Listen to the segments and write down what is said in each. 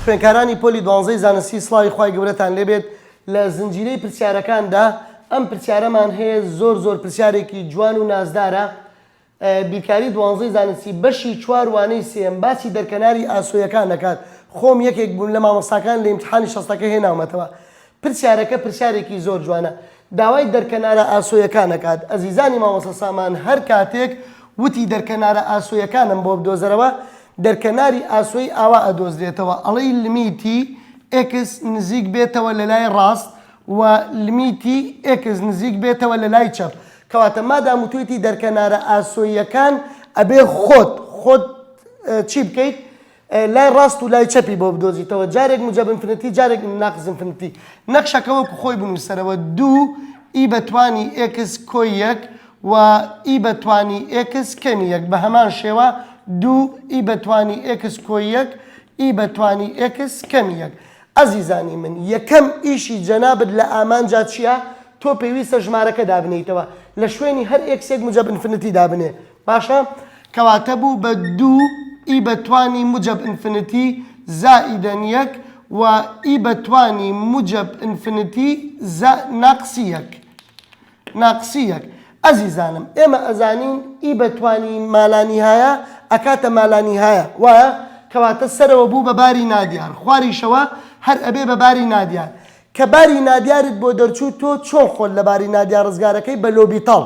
خوێنکارانی پۆلی دوانزەی زانستی سڵاوی خوای گەورەتان لێبێت لە زنجیرەی پرسیارەکاندا ئەم پرسیارەمان هەیە زۆر زۆر پرسیارێکی جوان و نازدارە بیرکاری دوانزەی زانستی بەشی چوار وانەی سێیەم باسی دەرکەناری ئاسۆیەکان دەکات خۆم یەکێک بووم لە مامۆستاکان لە ئیمتحانی شەستەکە هێناومەتەوە پرسیارەکە پرسیارێکی زۆر جوانە داوای دەرکەنارە ئاسۆیەکان ئەکات ئەزیزانی مامۆستا سامان هەر کاتێک وتی دەرکەنارە ئاسۆیەکانم بۆ بدۆزەرەوە دەرکەناری ئاسۆی ئاوا ئەدۆزرێتەوە ئەڵێی لمیتی x نزیک بێتەوە لە لای ڕاست و لمیتی x نزیک بێتەوە لە لای چەپ کەواتە مادام وتویتی دەرکەنارە ئاسۆییەکان ئەبێ خۆت خۆت چی بکەیت لای ڕاست و لای چەپی بۆ بدۆزیتەوە جارێک موجەب infinity جارێک ناقس infinity نەخشەکە وەکو خۆی بنووسەرەوە دوو e بە توانی x کۆی یەک و e بە توانی x کەمی یەک بە هەمان شێوە دوو e بە توانی x کۆی یەک e بە توانی x کەمی یەک ئەزیزانی من یەکەم ئیشی جەنابت لە ئامانجا چییە تۆ پێویستە ژمارەکە دابنێیتەوە لە شوێنی هەر x ێک موجەب infinity دابنێ باشە کەواتە بوو بە دوو e بە توانی موجەب infinity زائیدەن یەک و e بە توانی موجەب infinity زا ناقسی یەک ناقسی یەک ئەزیزانم ئێمە ئەزانین e بە توانی مالانیهایە ئەکاتە مالانیهایە وایە کەواتە سەرەوە بوو بە باری نادیار خواریشەوە هەر ئەبێ بە باری نادیار کە باری نادیارت بۆ دەرچوو تۆ چۆن خۆت لە باری نادیار ڕزگارەکەی بە لۆبیتاڵ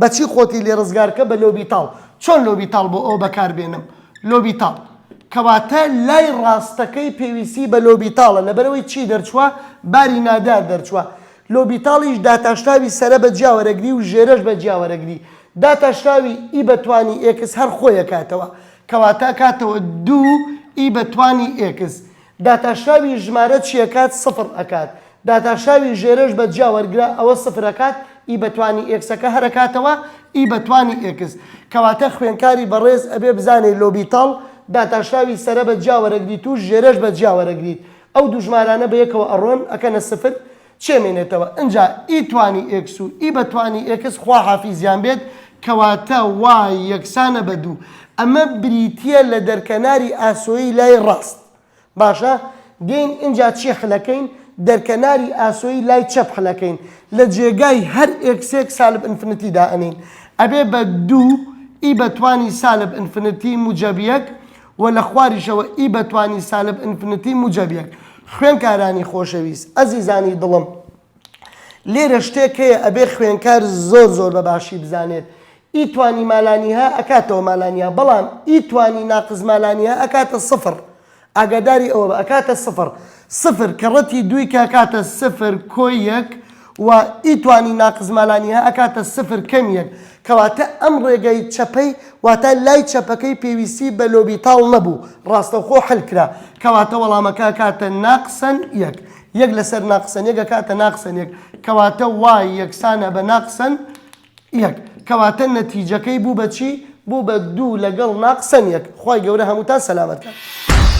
بەچی خۆتی لێ ڕزگار کە بە لۆبیتاڵ چۆن لۆبیتاڵ بۆ ئەوە بەکار بێنم لۆبیتاڵ کەواتە لای ڕاستەکەی پێویستی بە لۆبیتاڵە لەبەرئەوەی چی دەرچووە باری نادار دەرچووە لۆبیتاڵیش داتاشراوی سەرە بە جیا وەرەگری و ژێرەش بە جیا وەرەگری داتاشراوی e بە توانی x هەر خۆی ئەکاتەوە کەواتە ئەکاتەوە دوو e بە توانی x داتاشراوی ژمارە چی ئەکات سفر ئەکات داتاشراوی ژێرەش بە جیا وەرگرە ئەوە سفر ئەکات e بە توانی x ەکە هەر ئەکاتەوە e بە توانی x کەواتە خوێنکاری بەڕێز ئەبێ بزانێ لۆبیتاڵ داتاشراوی سەرە بە جیا وەرەگریت و ژێرەش بە جیا وەرەگریت ئەو دوو ژمارانە بە یەکەوە ئەڕۆن ئەکەنە سفر چێ مێنێتەوە ئنجا e توانی x و e بە توانی x خوا حافیزیان بێت کەواتە y یەکسانە بە دوو ئەمە بریتیە لە دەرکەناری ئاسۆیی لای ڕاست باشە دێین ئینجا چی حلەکەین دەرکەناری ئاسۆیی لای چەپ حلەکەین لە جێگای هەر x ێک سالب infinity دائەنێین ئەبێ بە دوو e بە توانی سالب infinity موجەب یەک و لە خواریشەوە e بە توانی سالب infinity موجەب یەک. خوێنکارانی خۆشەویست، ئەزیزانی دڵم، لێرە شتێک هەیە ئەبێ خوێنکار زۆر زۆر بە باشی بزانێت، e توانی مالانیها ئەکاتەوە مالانیها، بەڵام e توانی ناقس مالانیها ئەکاتە سفر. ئاگاداری ئەوە بە ئەکاتە سفر. سفر کە ڕەتی دووی کە ئەکاتە سفر کۆی یەک و e توانی ناقس مالانیها ئەکاتە سفر کەم یەک. کەواتە ئەم ڕێگای چەپەی واتە لای چەپەکەی پێویستی بە لۆبیتاڵ نەبوو ڕاستەوخۆ حل کرا کەواتە وەڵامەکە ئەکاتە ناقسەن یەک یەک لەسەر ناقسەن یەک ئەکاتە ناقسەن یەک کەواتە y یەکسانە بە ناقسەن یەک کەواتە نەتیجەکەی بوو بە چی؟ بوو بە دوو لەگەڵ ناقسەن یەک خوای گەورە هەمووتان سەلامەت کات.